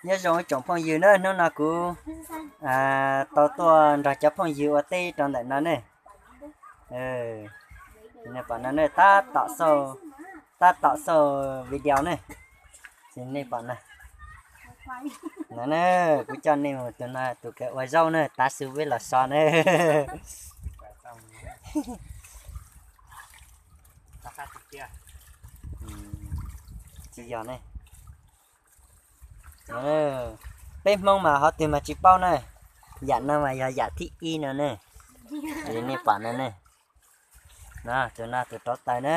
Nyob zoo ib tsoom phooj ywg na, hnub no kuv tau tuaj nrog cov phooj ywg ua teb rau ntawm no ne. Nej pom no ne, tab tom xauj, tab tom xauj video ne. Nej pom no, no ne, kuv coj nej mus tus no tus kws ua zaub ne, tav su peb los so ne. Tsis yog ne. Peb Hmoob mas qhov twg mas tsis paub na, yam no mas yog yam thib ib no ne. Nej pom no ne, tus no tus rauv taws na.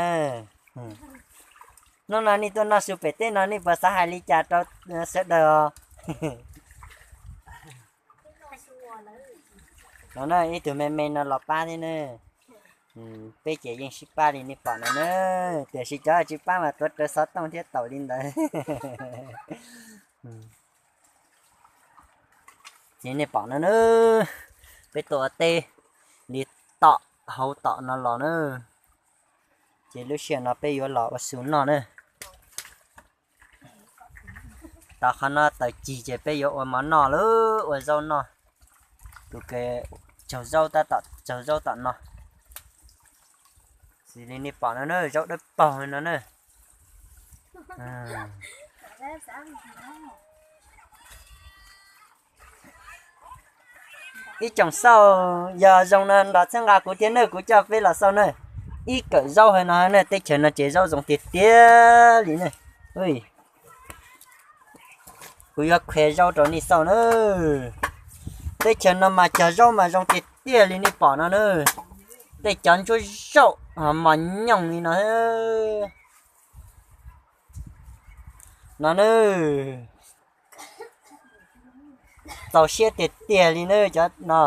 Hnub no nej tuaj noj su pem teb no nej puas xav hais li cas rau sawv daws os? No na, ib tug me me no los pab thiab na. Peb ces yeej sib pab li nej pom no na, tiam sis cov tsis pab mas tuav rawv xov tooj thiab taum li ntawd. Ces nej pom no na, peb tuaj ua teb li tom hauv tom no los na, ces lub sij hawm no peb yuav los ua su noj na. Tau qhov no tawm cig ces peb yuav ua mov noj lawm, ua zaub noj. Tus kws tsaug zaub tab tom tsaug zaub tom no. Xws li nej pom no na, zaub dawb paug no na. Ib tsoom xauj, yog zoo no los txhawb nqa kuv thiab nawb, kuv coj peb los xauj na. Ib kawm zaub hauv no na, teb chaws no ces zaub zoo tiag tiag li na. Kuv yuav qhia zaub rau nej xauj na. Teb chaws no mas cog zaub mas zoo tiag tiag li nej pom no na. Tej cov ntsuab zaub mos nyooj li no. No na, txaus siab tiag tiag li na cov no.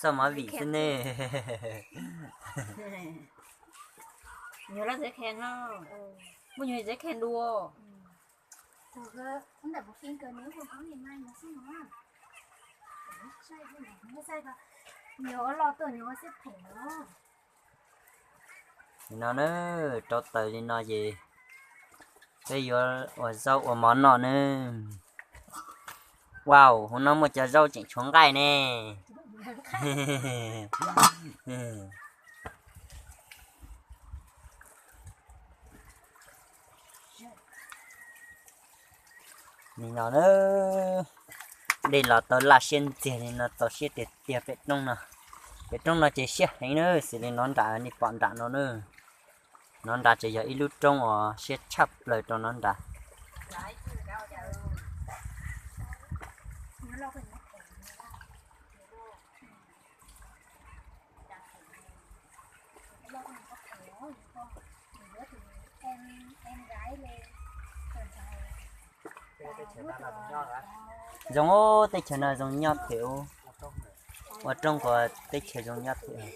Xauj mov vim xwb ne. Muaj nyuag zeb khe dua. No na, rau taws li no ces peb yuav ua zaub ua mov noj na. Wow, hauv no muaj cov zaub tseem tshuav nqaij ne. Li no na, dej los tau laj siab ntxiag li no, txaus siab tiag tiag pem roob no. Pem roob no ces siab heev na, xws li nov nram nej pom nram no na. Nov nram ces yog ib lub roob uas siab tshaj plaws rau nov nram. Zoo, teb chaws no zoo nyob thiab, ua roob kuj teb chaws zoo nyob thiab.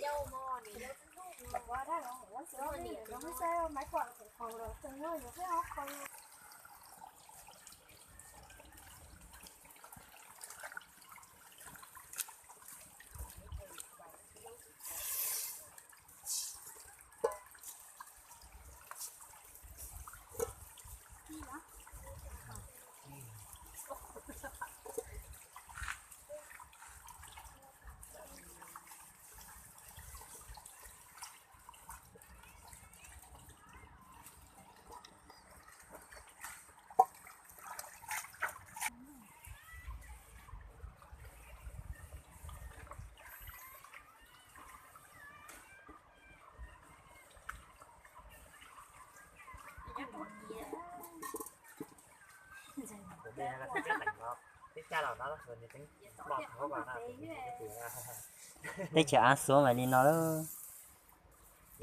Teb chaws av xuav mas li no,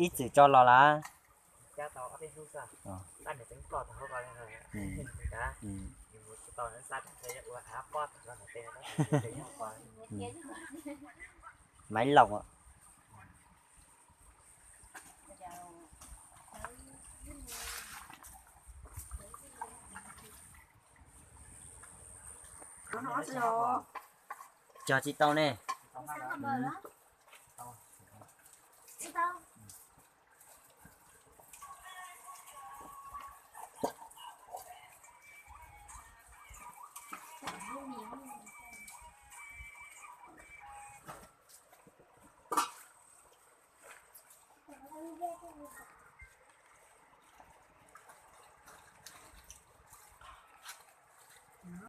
ib txwm tso los lawm. Maiv Laus. Cog tsis tau ne.